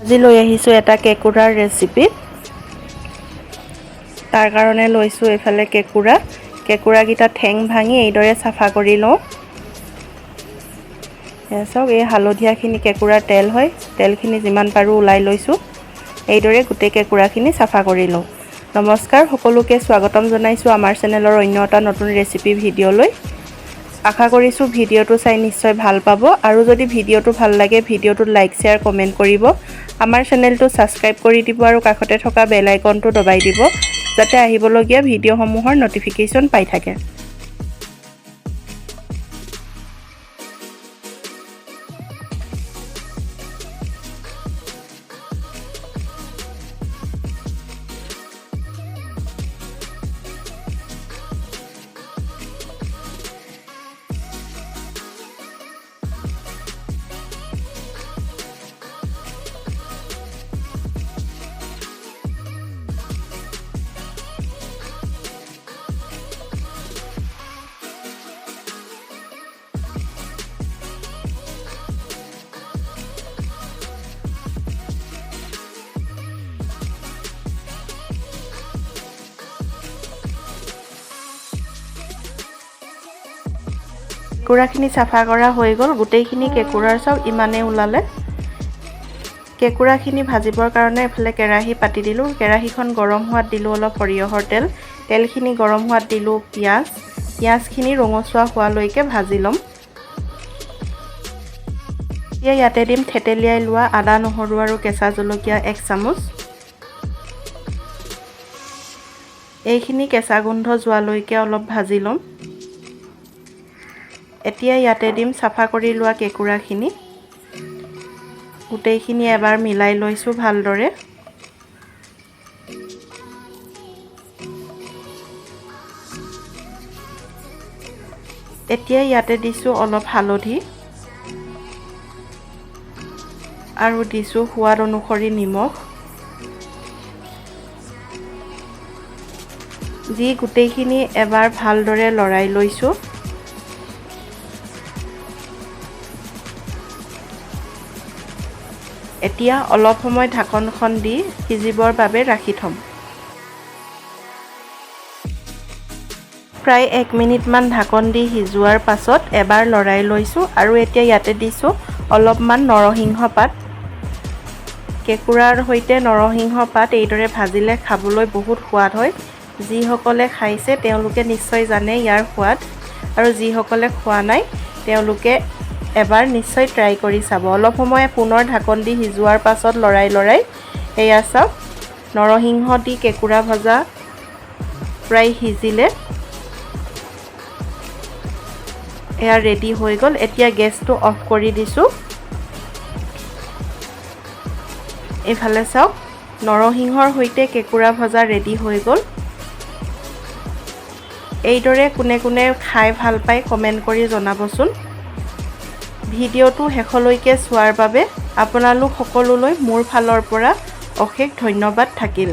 আজি লৈ আহিছোঁ এটা কেঁকুৰাৰ ৰেচিপি। তাৰ কাৰণে লৈছোঁ এইফালে কেঁকুৰা। কেঁকুৰাকেইটা ঠেং ভাঙি এইদৰে চাফা কৰি লওঁ। এয়া চাওক, এই হালধীয়াখিনি কেঁকুৰাৰ তেল হয়। তেলখিনি যিমান পাৰোঁ ওলাই লৈছোঁ। এইদৰে গোটেই কেঁকুৰাখিনি চাফা কৰি লওঁ। নমস্কাৰ, সকলোকে স্বাগতম জনাইছোঁ আমাৰ চেনেলৰ অন্য এটা নতুন ৰেচিপি ভিডিঅ'লৈ। আশা কৰিছোঁ ভিডিঅ'টো চাই নিশ্চয় ভাল পাব আৰু যদি ভিডিঅ'টো ভাল লাগে, ভিডিঅ'টোত লাইক, শ্বেয়াৰ, কমেণ্ট কৰিব। আমাৰ চেনেলটো ছাবস্ক্ৰাইব কৰি দিব আৰু কাষতে থকা বেল আইকনটো দবাই দিব, যাতে আহিবলগীয়া ভিডিঅ'সমূহৰ ন'টিফিকেশ্যন পাই থাকে। কেঁকুৰাখিনি চাফা কৰা হৈ গ'ল। গোটেইখিনি কেঁকুৰাৰ চাওক, ইমানেই ওলালে। কেঁকুৰাখিনি ভাজিবৰ কাৰণে এফালে কেৰাহী পাতি দিলোঁ। কেৰাহীখন গৰম হোৱাত দিলোঁ অলপ সৰিয়হৰ তেল। তেলখিনি গৰম হোৱাত দিলোঁ পিঁয়াজ। পিঁয়াজখিনি ৰঙচুৱা হোৱালৈকে ভাজি ল'ম। এতিয়া ইয়াতে দিম থেতেলিয়াই লোৱা আদা, নহৰু আৰু কেঁচা জলকীয়া 1 চামুচ। এইখিনি কেঁচা গোন্ধ যোৱালৈকে অলপ ভাজি ল'ম। এতিয়া ইয়াতে দিম চাফা কৰি লোৱা কেঁকুৰাখিনি। গোটেইখিনি এবাৰ মিলাই লৈছোঁ ভালদৰে। এতিয়া ইয়াতে দিছোঁ অলপ হালধি আৰু দিছোঁ সোৱাদ অনুসৰি নিমখ। দি গোটেইখিনি এবাৰ ভালদৰে লৰাই লৈছোঁ। এতিয়া অলপ সময় ঢাকনখন দি সিজিবৰ বাবে ৰাখি থ'ম। প্ৰায় 1 মিনিটমান ঢাকন দি সিজোৱাৰ পাছত এবাৰ লৰাই লৈছোঁ আৰু এতিয়া ইয়াতে দিছোঁ অলপমান নৰসিংহ পাত। কেঁকুৰাৰ সৈতে নৰসিংহ পাত এইদৰে ভাজিলে খাবলৈ বহুত সোৱাদ হয়। যিসকলে খাইছে, তেওঁলোকে নিশ্চয় জানে ইয়াৰ সোৱাদ আৰু যিসকলে খোৱা নাই, তেওঁলোকে এবাৰ নিশ্চয় ট্ৰাই কৰি চাব। অলপ সময় পুনৰ ঢাকন দি সিজোৱাৰ পাছত লৰাই লৰাই, এয়া চাওক, নৰসিংহ দি কেঁকুৰা ভজা প্ৰায় সিজিলে। এয়া ৰেডি হৈ গ'ল। এতিয়া গেছটো অফ কৰি দিছোঁ। এইফালে চাওক, নৰসিংহৰ সৈতে কেঁকুৰা ভজা ৰেডি হৈ গ'ল। এইদৰে কোনে কোনে খাই ভাল পায়, কমেণ্ট কৰি জনাবচোন। ভিডিঅ'টো শেষলৈকে চোৱাৰ বাবে আপোনালোক সকলোলৈ মোৰ ফালৰ পৰা অশেষ ধন্যবাদ থাকিল।